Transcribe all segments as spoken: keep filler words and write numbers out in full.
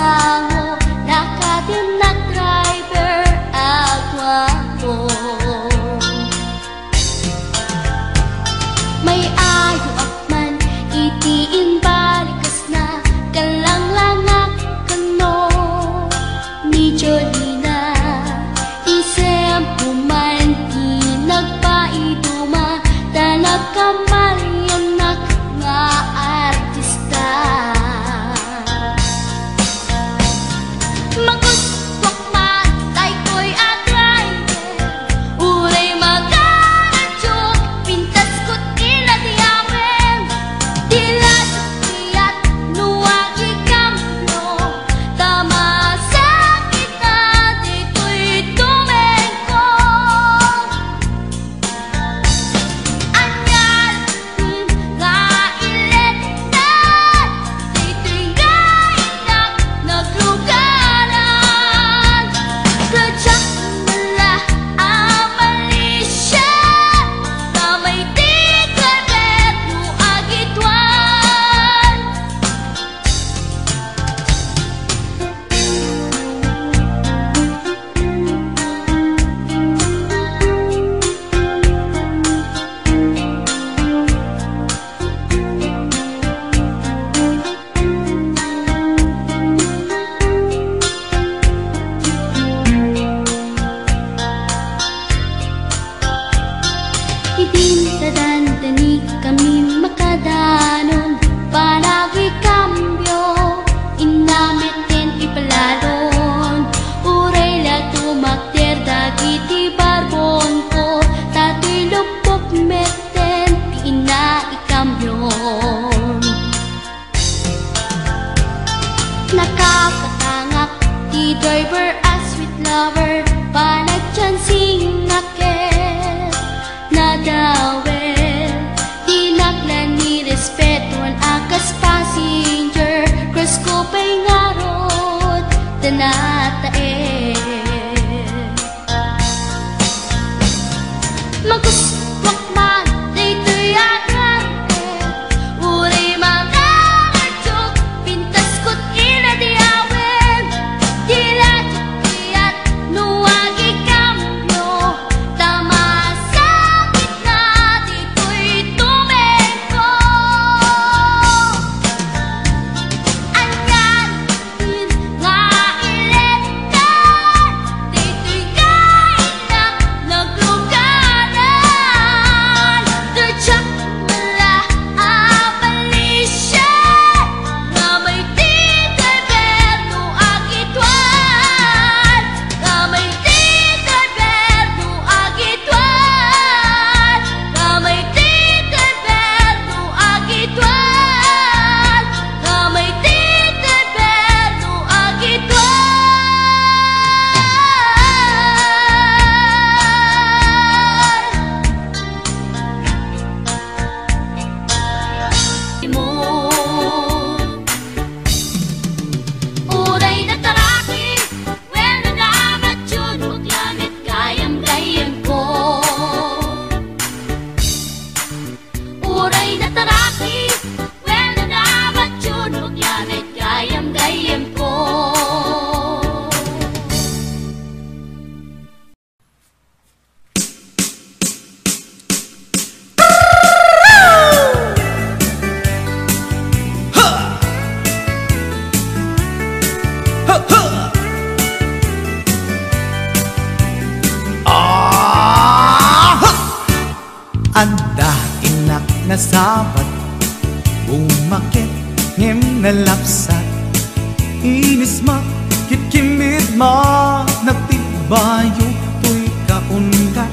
Ango, nakatimnak driver a guapo. May ayoak man iti imbalikas na, kallanglangak kano ni Jolina. Isempo man ti nagpaiduma, ta nagkamaliannak nga artista. Magustuak man daytoy a driver, uray magaradio, pintasko ti ladiawen. Ti ladiat no agikambio, ta masakit na ditoy tumengko. Ania nga iletna ditoy nga innak naglugaran. Kadiak mala a malisia, ta may ti gobyerno agituan. Idin ta dandani kami makadanon, panagikambio, inna met ken ipalalon. Uray la tumakder dagiti barbonko, ta toy luppok metten ti inna ikambio. Nakapatangak ti driver a sweet lover, panagchancingak ket nadawel. Dinak la ni respetuan a kas passenger, crush ko pay ngarud ta nataer. Magustuak man daytoy a driver, uray mangaradiok, pintasko ti ladiawen. Ti ladiat no agikambio, ta masakit na ditoy tumengko. Ania nga iletna ditoy nga innak naglugaran. Kadiak mala a malisia, nga may ti gobyerno agituan, nga may ti gobyerno agituan, nga may ti gobyerno agituan, nga may ti gobyerno agituan. Mo. Uray nataraki, wenno namatyon, maklamit gayam-gayamko. Uray nataraki, wenno namatyon, maklamit gayam-gayamko. Adda innak nasabat, bumaket ngem nalapsat. Inisma, kitkimmitma, nagtibbayo toy kaundat.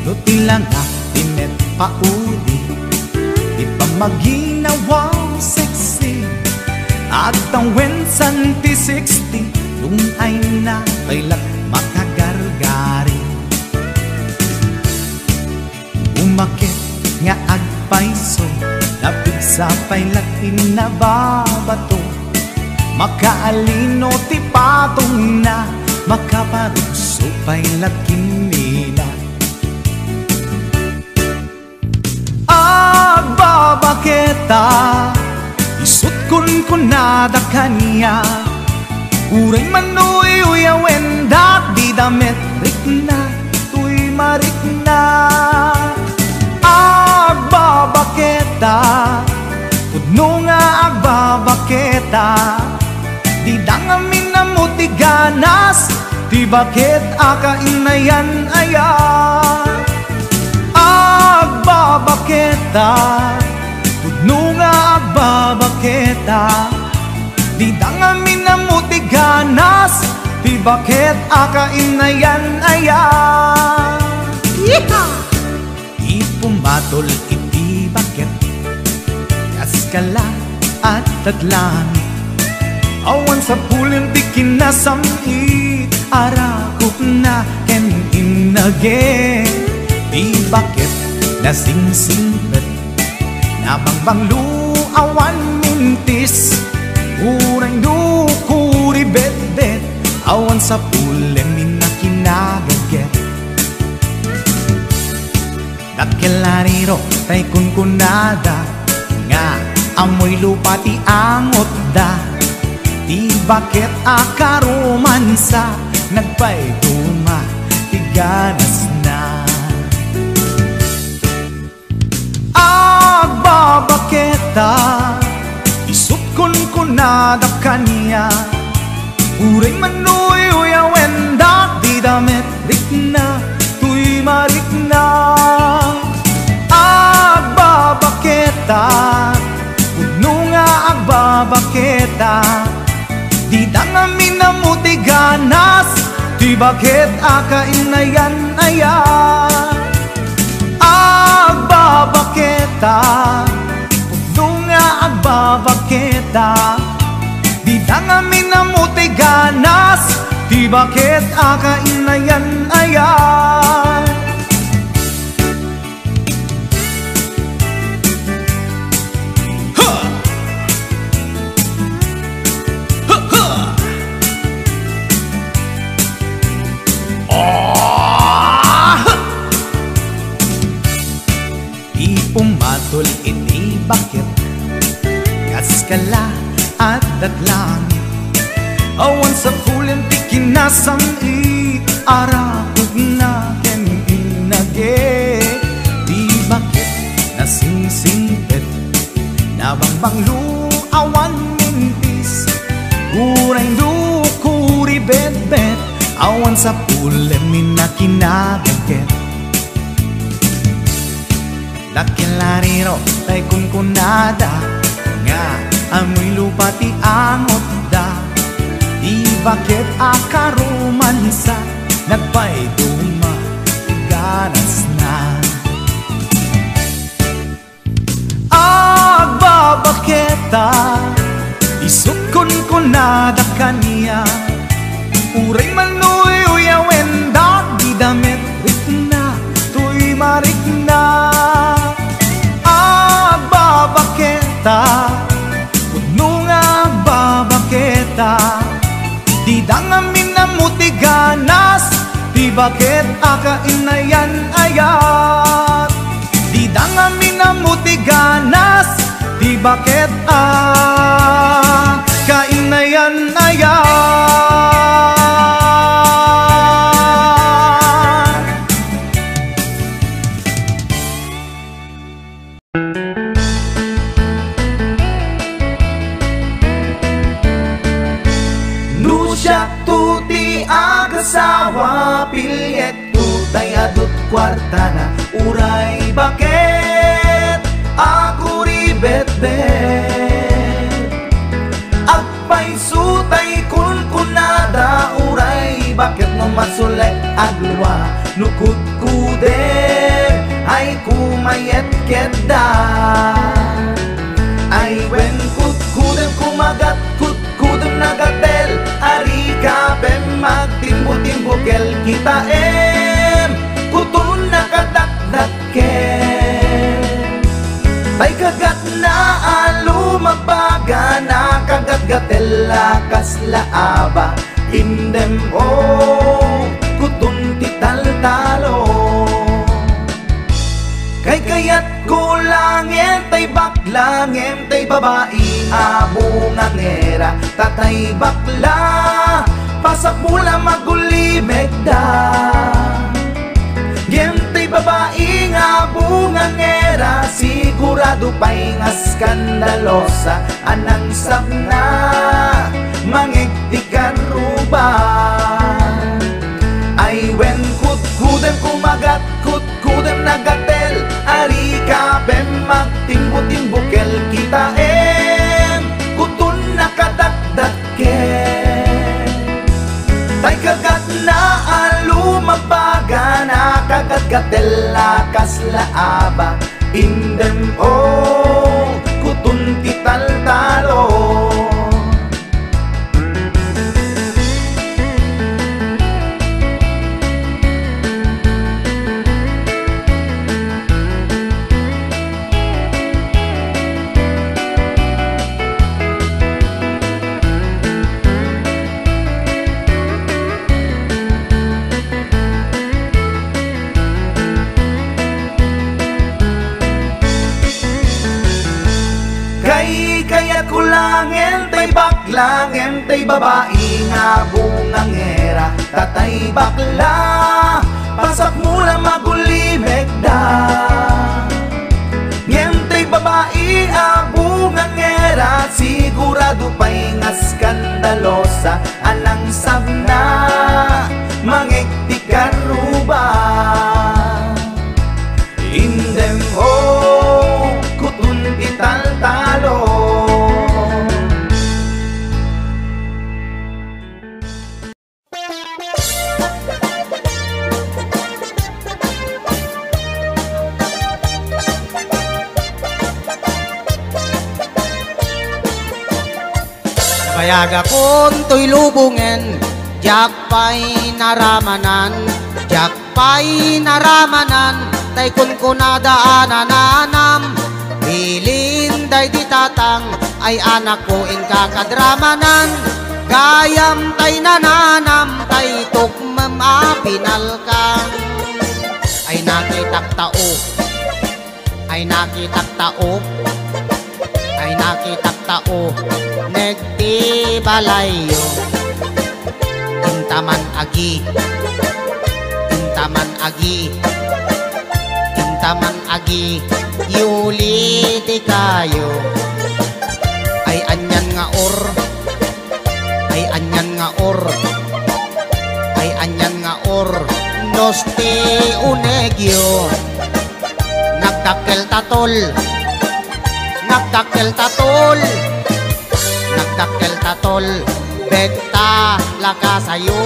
No ti langak ti met pauli, ti pamaginawa sexy, agtawen san ti sixty, dun ay na pay la makagargari. Umaket nga agpayso, napigsa pay la ti nababato. Makaalino ti patongna, makaparugso pay la kimmina. Agbabaketa, isut' kunkunada kaniak. Uray man no uyuyawendak, dida met rikna toy marikna. Agbabaketa, pudno nga agbabaketa, dida ngamin ammo ti ganas ti baket a kainayan aya. Agbabaketa, pudno nga agbabaketa, dida ngamin ammo ti ganas ti baket a kainayan aya. Yeehaw! Ipumatol iti baket, kas kala, adda langit. Awan sapulen ti kinasam-it, arakupna ken innage. Ti baket nasingsingpet, nabangbanglo, awan mintis. Uray no kuribetbet, awan sapulen ti kinagagget. Dakkel a riro tay kunkunada nga ammoy lupa ti angotda. Ti baket a karomansa, nagpayduma ti ganasna. Agbabaketa, isut' kunkunada kaniak, uray man uyuyawendak, dida met rikna toy marikna. Agbabaketa, pudno nga agbabaketa, dida ngamin ammo ti ganas ti baket a kainayan aya. Agbabaketa, pudno nga agbabaketa, dida ngamin ammo ti ganas ti baket a kainayan aya. Ha! Ha, ha! Ah! Ti pumatol iti baket, kas kala, adda langit. Awan sapulen ti kinasam-it, arakupna ken innage. Ti baket nasingsingpet, nabangbanglo, awan mintis. Uray no kuribetbet, awan sapulen ti kinagagget. Dakkel a riro tay kunkunada nga ammoy lupa ti angotda. Ti baket a karomansa, nagpayduma ti ganasna. Agbabaketa, isut' kunkunada kaniak, uray man uyuyawendak, dida met rikna toy marikna. Agbabaketa, pudno nga agbabaketa, dida ngamin ammo ti ganas ti baket a kainayan aya. Dida ngamin ammo ti ganas ti baket a kainayan aya. No siakto ti agasawa, pilieto tay adut kuartana, uray baket a kuribetbet. Agpayso tay kunkunada, uray baket no masulek a dua, no kudkudem ay kumayet ketda. Ay wen kudkudem kumagat, kudkudem nagatel, arika pem magtimbo-timbo kel kitaem, kuton nakadakdak ken. Tay kagatna a lumagbaga, nakagatgatel a kasla aba, indem o kuton ti taltalo. Kaykayatko Langen tay bakla, ngem tay babai a bungangera, ta tay bakla, pasapul a magulimekda. Ngem tay babai nga bungangera, sigurado pay nga skandalosa, a nangsapna mangeg ti karruba. Ay wen, kudkudem kumagat, kudkudem nagatel, ari ka pem magtimbo-timbokel, kitaem, kuton nakadakdakkel. Tay kagatna a lumagbaga, nakagatgatel a kasla aba, indem, o, kuton ti taltalo. Kaykayatko langen tay bakla, ngem tay babai nga bungangera, ta tay bakla, pasapul a magulimekda. Ngem tay babai a bungangera, sigurado pay nga skandalosa, a nangsapna mangeg ti karruba. Indem, o, kuton ti taltalo. Bayagakon toy lubongen, diak pay naramanan, diak pay naramanan, tay kunkunada a nananam. Bilin daydi tatang, ay anakko, inka kadramanan. Gayam tay nananam, tay tukmem a pinalkang. Ay nakitak tao, ay nakitak tao, ay nakitak tao, nagti balayyo. Intaman agi, intaman agi, intaman agi, yuli ti kayo. Ay anian nga or, ay anian nga or, ay anian nga or, nos ti unegyo. Nagdakkel ta tol, nagdakkel ta tol, nagdakkel ta tol, beg ta lakasayo.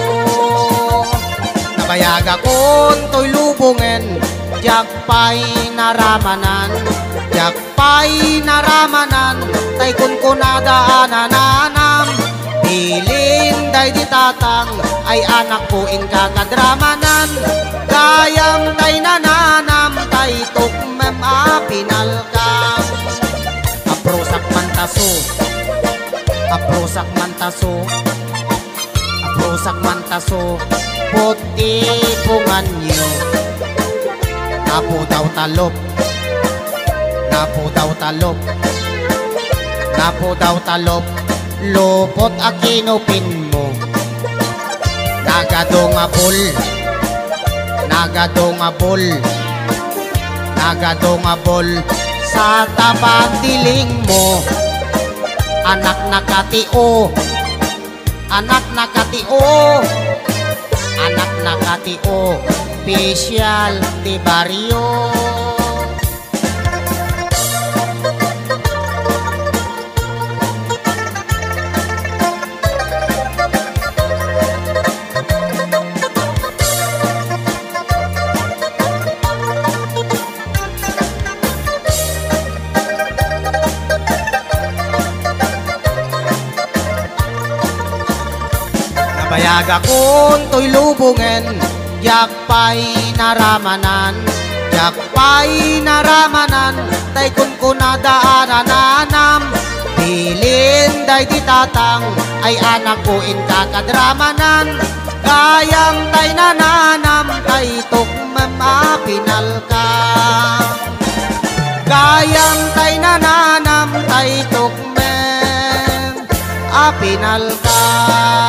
Nabayagakon toy lubongen, diak pay naramanan, diak pay naramanan, tay kunkunada a nananam. Bilin daydi tatang, ay anakko, inka kadramanan. Gayam tay nananam, tay tukmem a pinalkam. Aprusak man taso, aprusak man taso, aprusak man taso, puti punganyo. Napudaw talop, napudaw talop, napudaw talop, lupot a kinupinmo. Nagadu nga bol, nagadu nga bol, nagadu nga bol, sa tapag dilingmo. Anak na katio, anak na katio, anak na katio, opisyal ti barrio. Nabayagakon toy lubongen, diak pay naramanan, diak pay naramanan, tay kunkunada a nananam. Bilin daydi tatang, ay anakko, inka kadramanan. Gayam tay nananam, tay tukmem a pinalkam. Tay nananam, tay tukmem a pinalka.